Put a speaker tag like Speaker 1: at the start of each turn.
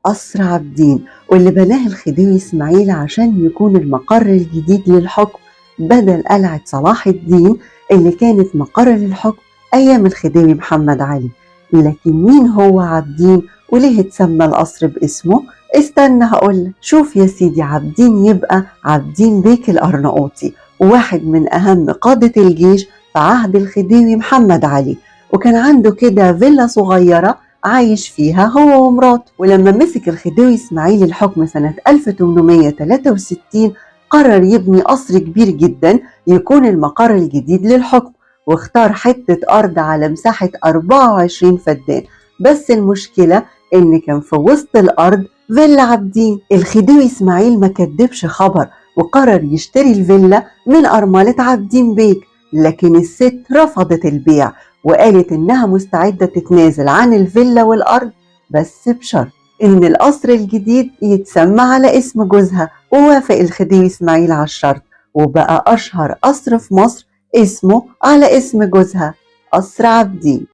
Speaker 1: قصر عابدين، واللي بناه الخديوي إسماعيل عشان يكون المقر الجديد للحكم بدل قلعة صلاح الدين اللي كانت مقر للحكم أيام الخديوي محمد علي. لكن مين هو عابدين وليه اتسمى القصر باسمه؟ استنى هقول. شوف يا سيدي، عابدين يبقى عابدين بيك الأرناؤوطي، وواحد من أهم قادة الجيش في عهد الخديوي محمد علي، وكان عنده كده فيلا صغيرة عايش فيها هو ومراته. ولما مسك الخديوي إسماعيل الحكم سنة 1863 قرر يبني قصر كبير جدا يكون المقر الجديد للحكم، واختار حتة أرض على مساحة 24 فدان. بس المشكلة إن كان في وسط الأرض فيلا عابدين. الخديوي إسماعيل ما كدبش خبر وقرر يشتري الفيلا من أرملة عابدين بيك، لكن الست رفضت البيع وقالت إنها مستعدة تتنازل عن الفيلا والأرض، بس بشرط إن القصر الجديد يتسمى على اسم جوزها. ووافق الخديوي إسماعيل على الشرط، وبقى أشهر قصر في مصر اسمه على اسم جوزها، قصر عابدين.